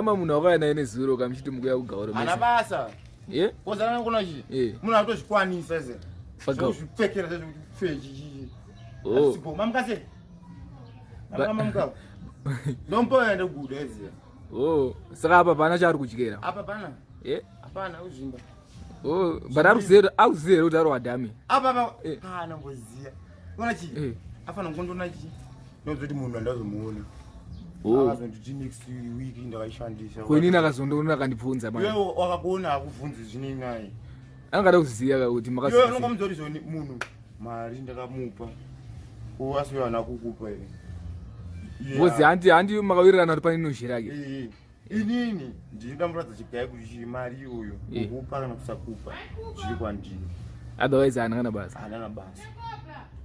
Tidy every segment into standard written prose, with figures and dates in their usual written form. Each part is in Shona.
Kama munhu wakauya naye nezuro kamuchiti mukuya kugauro Hana basa. Eh? Kozana kuna chi. Eh. Munhu atozvikwanisa ze. Pagau. Zvipfekera zve kuti pfechi chi. Oh. Sipo mamukase. Mama muka. Ndombo ende guda ezi. Oh, saka apa pana chaari kudyera. Apa pana. Eh? Hapana uzvimba. Oh, but ari kuziva ari kuziva kuti ari wadhami. Apa apa Eh. kana mboziya. Ona chi. Eh. Afana ngondona chi. Ndozoti munhu andazomuona. Oh. Akazonditi next week ndakaishandisa. Ko inini akazondoona akandibvunza manje. Iwe wakakuona akubvunzi zvinei naye. Angada kuziva ka kuti Iwe makaziva. unongomuudza kuti zvoni munhu mari ndakamupa. Ko asi iwe haana kukupa here? Ngozi handi handi makawirirana kuti pane nozhi rake. Eh, Inini ndinoda muratidza chigai kuti chiri mari iyoyo Eh. kukupa kana kusakupa zviri kwandiri. Otherwise haana kana basa Haana basa.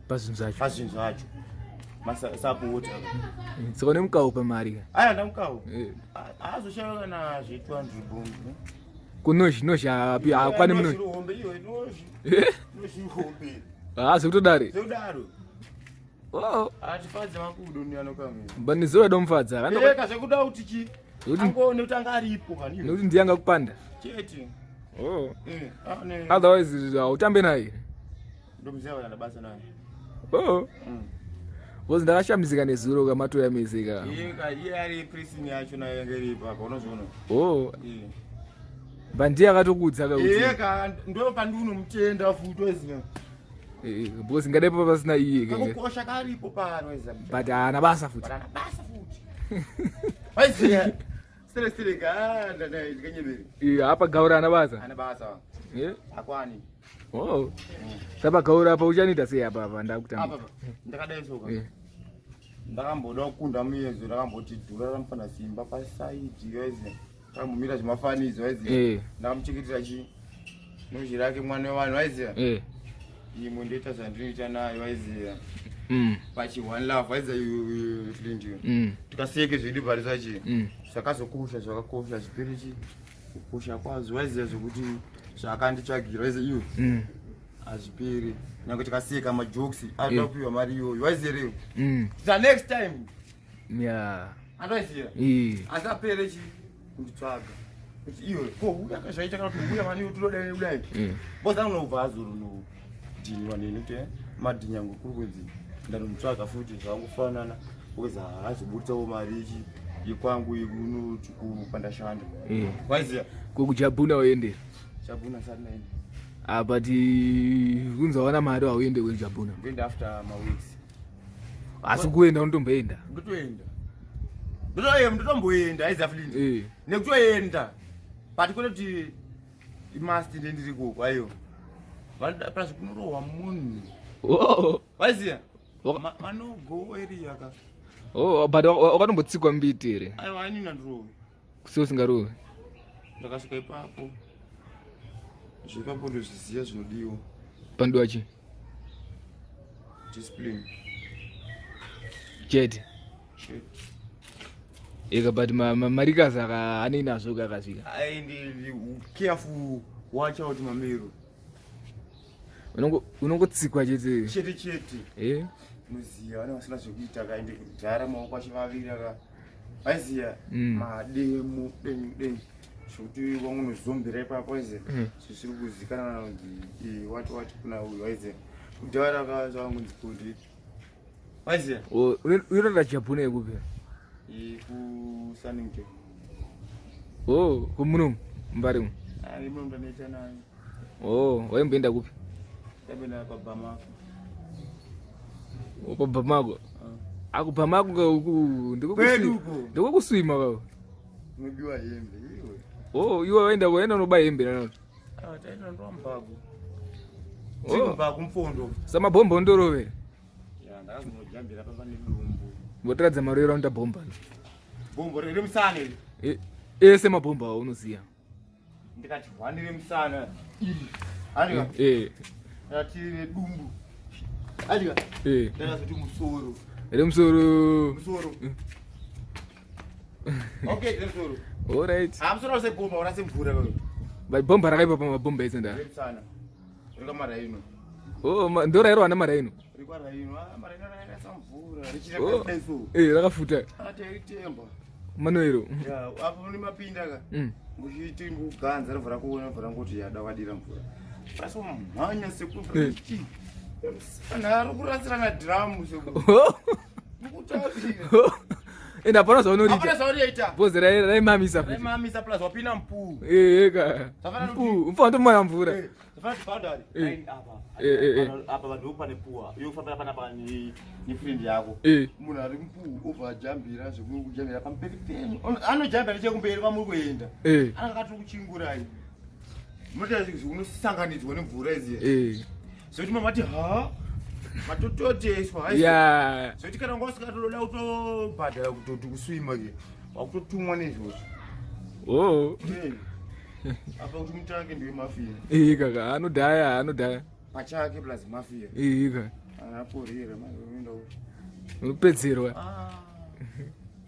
pazvinhu zvacho. Pazvinhu zvacho. Masapota. Saka une mukawo pamari ka. Aya ndamukawo. Eh. Azoshaya kana zve 200 bombe. Kunozhi nozhi hapi hakwani muno. Hombe iyo nozhi. Eh? Nozhi hombe. Ah, zvekutodari. Zvekudaro. Oh, Atifadze makudo ni anokamira. but nezuro adomufadza. Kando Eka zvekuda kuti chi Kuti- angoone kuti anga aripo kani iwe. nekuti ndiye anga kupanda. Chete. Oh. Eh, ane Otherwise hautambe naye. ndomuziva kana basa naye. Oh. Because ndakashamisika nezuro kamatoya mese ka. Iye iye ari prison yacho nayo yanga iri ipapo unozoona. Oh, Eh. but ndiye akatokuudza ka kuti. Eka ndo pandinomutenda futi weziya. Eh, because ngadai papa pasina iye ke. Kakukosha karipo pano weziya. But haana basa futi. Barana basa futi. Weziya. Sere sere ka ndana ndikanyeberi. Eh, apa gaura haana basa. Ana basa. Eh. Akwani. Oh. Saka gaura apa uchaniita sei apa apa ndakutamba. Apa apa. Ndakadai soka. Eh. Ndakamboda kukunda muyezo ndakamboti dhura ramufana simba pasaidi weziya. Ndakambomira zvimafanizo weziya. Eh. Ndakamuchengetera chi nozhi rake mwana wevanhu waiziya. Eh. Imwe ndoita zvandinoita nayo waiziya. Pachi one love waiziya Flint. Tikasiyeke zvedu bharisa chi. Zvakazokosha zvakakosha zvipiri chi kukosha kwazvo waiziya zvekuti zvakanditsvagira waiziya iwe hazviperi nyange tikasiyeka majokes arikuda kupiwa mari iyoyo waiziya reo the next time Yeah. andoiziya Eh. asi apere chi kunditsvaga kuti iwe ko uya zvaita kana kuti uya mani todai kudai boza unobva azorunodhiniwa neni kuti madhinya angu kuri kunzi ndanomutsvaga futi zvangofanana because haazobuditsawo mari ichi yekwangu yekunochikuru pandashanda Eh. waiziya Ko kujabhuna uende. chabhuna sati naini Ah, but kunzi wawana mari hauende kujabhuna. ndoenda after maweeks Asi kuenda unotomboenda. ndotoenda ndotomboenda aiziya Flint Eh. nekutoenda but kwete kuti imasti ndendiri koko aiwa vanoda plus kunorohwa munhu Oh. waiziya Waka- manogo area ka Oh, but wakatombotsikwa mbiti here. aiwa ainina ndirohwe Kusiya usingarovi. ndakasvika ipapo zveipapo ndozviziya zvinodiwa Pandiwa chi? Discipline. Chete. Chete. Eka but marikazi aka anei nazvo kakasvika. Ai ndi careful watch out mamiro. Unongotsikwa chete. Chete chete. Eh. Muziya vane vasina zvekuita kaende kudhara maoko achivavira ka. Aiziya mademo deni deni. Zvekuti vamwe unozombera ipapo aiziya. Zvisiri kuzikanwa kunzi wati wati kuna uyu aiziya. Kudhara ka zvavangonzi kundi. Aiziya. Oh, unoenda Jabhuna yekupi? Ku Sunningdale. Oh, kumuno mbari mu. Ari muno ndanoita nayo. Oh, waimboenda kupi? Ndamboenda paBamako. Oh, paBamako. Akubamako ka uku Kwedu uko. ndikokuswima ka. Unobiwa hembe iwe. Oh, iwe waenda waenda unoba hembe nana. Ah, taenda ndoa mbago. Oh. Tiri mbago mfondo. Samabhomba ondorove. Ya, ndakazonojambira papa nedumbu. Mbotiradza marwero anoita bhomba. Bombo riri musana iri. Ese mabhomba aunoziya. Ndikati hwanire musana iri. Andika. Eh. Ndakati redumbu. Andika. Eh. Ndakazoti musoro. Remusoro. Musoro. Okay, remusoro. All right. Ah, musoro use bomba, urase mvura wewe. But bomba rakaipa pamabhomba ese nda. Remusana. Rika maraino. Oh, ndorairwa namaraino. Rikwa raino. Ah, maraino rakarasa mvura. Richira Oh. kaiso. Eh, rakafuta. Ataitemba. Manuel. Ya, apo ni mapinda ka. Muchiti nguganza rovha kuona rovha ngoti yada wadira mvura. Paso mhanya sekuru. Ana ari kurasirana drum sekuru. Mukutapira. Ende hapana zvaunorita. Hapana zvaunoita. Bhozi raimamisa futi. Raimamisa plus wapinda mupuu. Eh, eka. Mupuu, mupuu andomaya mvura. Eh, zvafana kuti boundary. Eh. Apa. Eh, eh, eh. Apa vanhu pane puwa. Iwe kufambira panapa ni ni friend yako. Eh. Munhu ari mupuu obva ajambira zvekujambira pamberi penyu. Anojambira nechekumberi kwamuri kuenda. Eh. Anenge akatiri kuchingurai. Munoita zvinosanganidzwa nemvura idzi. Eh. Zvekuti mamati ha matototeswa haisi. Yeah. Zvekuti kana wanga usingatoda kutobhadhara kutoti kuswima ke wakutotumwa neizvozvo. Oh. Eh. Apa kuti mutange ndiwe mafia. Eh kaka anodhaya anodhaya. Pachake plus mafia. Eh kaka. Anaporera manje unoenda ku. Unopedzerwa. Ah.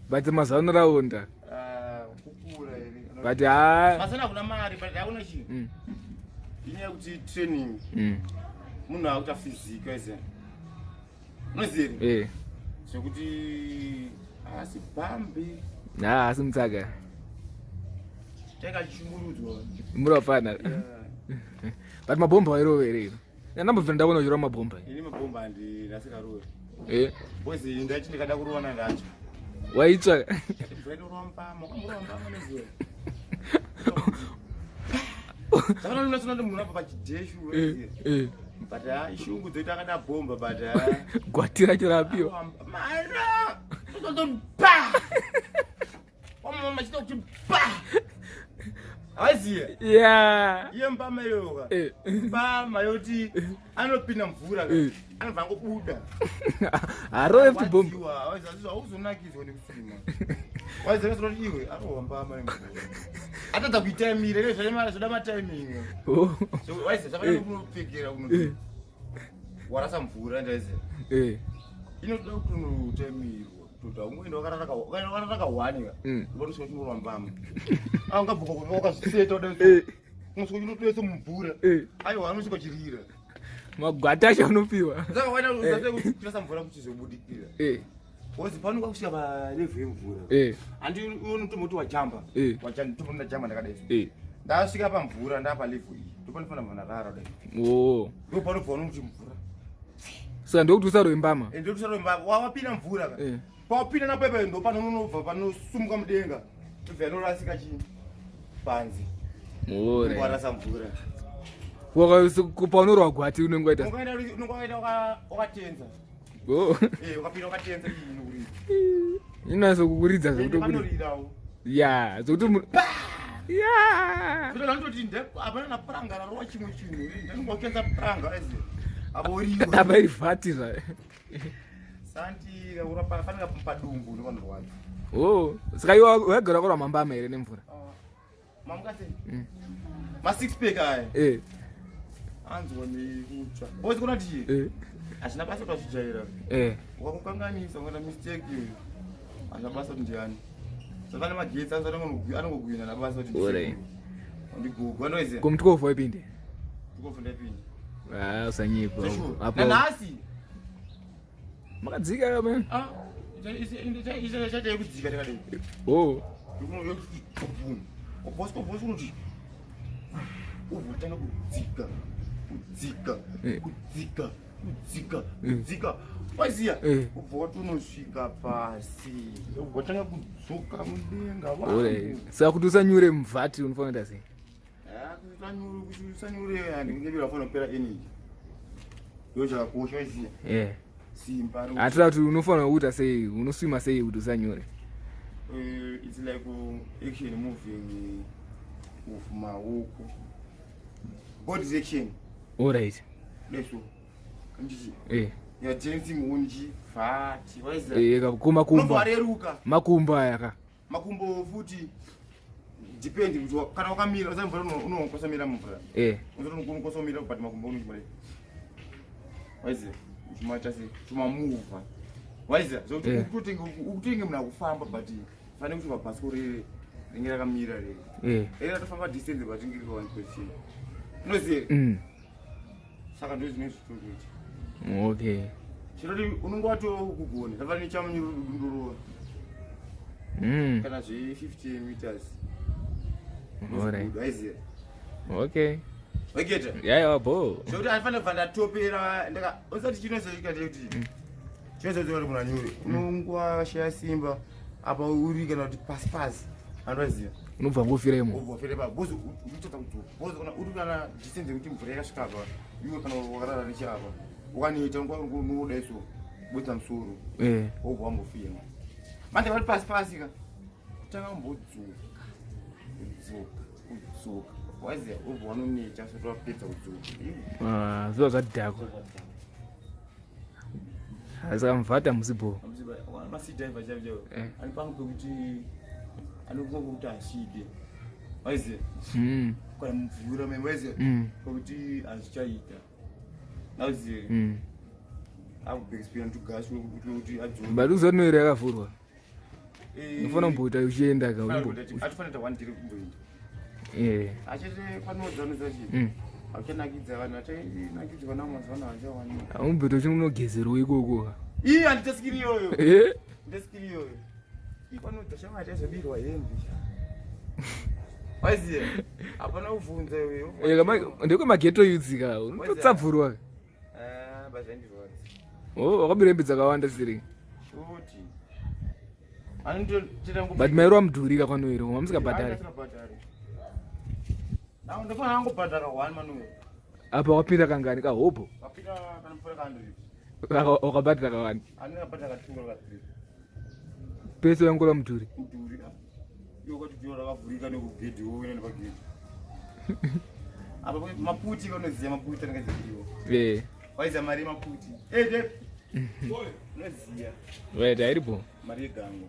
But mazuva ano raonda. Ah, kukura here. But ha. Mazana hakuna mari but hakuna chii. Inyaya yekuti training. Munhu akuita physical ize. Unoziva here? Eh. Zvekuti haasi bhambi. Ha, asi mutsaga. Chaika chishungurudzwa. Murapana. Yeah. But mabhomba wairova here? Ndambobvira ndaona uchirova mabhomba. Ini mabhomba handirasingarove. Eh. Boys ndachi ndikada kurowana ndacho. Waitsva. Mvura inorova mupama, ukamborova mupama unoziva. Saka unoona kuti munhu abva pachidheshu Eh. unoziva. Eh. But ha ishungu dzoita akada bhomba but ha. Gwati racho rapiwa. Mara! Tototi pa! Wamama chita kuti pa! Haiziye. Yeah. Iye mbama iyoyo ka. Eh. Mbama yoti anopinda mvura ka. Eh. Anobva angobuda. Harove futi bhomba. Warwadziwa, hauzonakidzwa nekuswima. Waiziva kuti iwe arohwa mbama nemvura. Atadza kuitaimira, ine zvoda matiming. Oh. So waiziva zvafanira kunopfekera Eh. kuno. Warasa mvura ndaiziva. Eh. Inotoda kutonotaimirwa. Kuti haungoenda wakarara kahwani ka. Unosvika uchingorwa mbama. Ah, ungabvuka kuti wakazviseta Eh. kudai. Unosvika uchinotoisa mumvura. Eh. Aiwa anosvika uchirira. Magwati acho anopiwa. Saka waita usase kurasa mvura kuti izobudikira. Eh. Wozi panonga kusvika palevhu yemvura. Eh. Handi unotomboti wajamba. Eh. Wajamba ndotomboti ndajamba ndakadai. Eh. Ndasvika pamvura ndapalevhu iyi. Ndopanofanira mvura ndarara kudai. Oh. Ndopanobva unokuti mvura. Saka ndokuti usarove mbama. Ende ndosarove mbama. Wapinda mvura ka. Eh. Pawapinda napo ipapo ndopanonobva panosumuka mudenga. Tobva yanorasika chii? Panze. Ore. Warasa mvura. Paunorwa gwati unenge waita. Unenge waita wakatenza. Oh. Eh, ukapinda wakatenza iyi inokuridza. Inonatsa kukuridza Ende zvekutokuridza. panorirawo. Ya, zvekuti Ya. Zvino ndandoti hapana napuranga rarowa chimwe chinhu. Ndanonga wakenza puranga aizi. Apo uriwa. Apa iri vhati zvayo. Santi urapa fanika padumbu ndopanorwadza. Oh, saka iwe waigara wakarwa mambama here nemvura? Mamuka sei? Ma six pack aya. Eh. Anzwa nekutsva. Boys kuna chii? Eh. Hazvina basa kuti wazvijaira. Eh. Ukakukanganisa ukaita mistake iyoyo. Hazvina basa kuti ndiani. Saka nemagetsi anongogwina nabasa kuti Ore. Ndigugu anoiziva. Ko waipinde? Mutikofu ndaipinda. Ah, usanyepa. Zveshuwa. Apo Nanhasi. makadzika man. Ah, ichaita yekudzika takadai. Oh. Obosco bosco unoti ubva kudzika kudzika Eh. kudzika kudzika Eh. kudzika waiziya Eh. ubva watonosvika pasi ubva watanga kudzoka mudenga Ore. Saka kuti usanyure muvhati unofanira kuita sei? usanyure handingebira wafanira kupera energy ndo chakakosha waiziya Eh. simba Hatira kuti unofanira kuita sei, unoswima sei kuti usanyure. It's like action moving with maoko body action. Alright. Leso nditi Eh. you are dancing unji vhati waiziya Eh, unobva makumbo. wareruka. Makumbo aya ka. Makumbo futi depend kuti kana wakamira usa mvura unokosamira mumvura. Eh. Unokosamira but makumbo unochimare waiziya uchimaita sei uchimamuvha waiziya zvokuti Eh. ukutenge munhu akufamba but fane kuti pabhasikoro rere ringe rakamira rere. Eh. Rere ratofamba distance but ringe riri one position unoziya here? Saka ndo zvine zvitotoita. Okay. Chiroti unonge watokugona zvafana nechamunyurudundurova. Kana zve 50 meters. Alright. Waiziya. Okay. Wageta. Yaiwa bo. Zvekuti anofanira kubva ndatopera ndaka usati chinozoitika ndekuti chinozoitika kuti munhu anyure unonguva shaya simba apa uri kana kuti pasi pasi anoziva. Unobva ngofira imo. Ubva wafira ipapo because uchitadza kudzoka because kana uri kana distance yekuti mvura yakasvika apa iwe kana wakarara necheapa ukanoita unodai so budza musoro wobva wambofema manje vari pasi pasi ka kutanga kumbodzoka kudzoka kudzoka waiziva wobva wanoneta soti wapedza kudzoka. Ah, zviva zvadhakwa. Saka muvhata musi bho. Masidhaiva chaivo chaivo ane pamwe pekuti anofunga kuti asvike, waiziva, kana mumvura meme, waiziva, pekuti hazvichaita, auzive, akubhekisipira tugasi kuti adzoke. But uzonoira yakavhurwa. Unofanira kumboita uchienda ka. Atifanira one day kumboenda. Achete kwanodzanudza chii, hauchanakidza vanhu, vachanakidzwa navo mazuva ano hachawani. Aumboita uchinogezerwa ikoko. Ii, handita skiri iyoyo. Ndita skiri iyoyo ikwanodza shamwari taizobirwa hembe, waiziva, hapana kuvhunza iwe. Ndekwemageto youths ka, unototsabvurwa. Bazvandirwadza. Oh, wakabira hembe dzakawanda siri. Shoti. But mairo amudhuri ka kwanoiro, mamusikabhadhari. Ndofanira angobhadhara one manuel. Apa wapinda kangani kahobho? Wapinda kana mupfuura ka 100. Wakabhadhara kawani? Anenge abhadhara ka 2 ka 3. Pese wangora mudhuri. Mudhuri. Iwo kwati rakavhurika nekugedhi, woenda nepagedhi. Apa maputi kanoziya maputi anenge dziriwo. Waiziya mari yemaputi. Eh, Dave. Unoziya. Right, airipo. Mari yegango.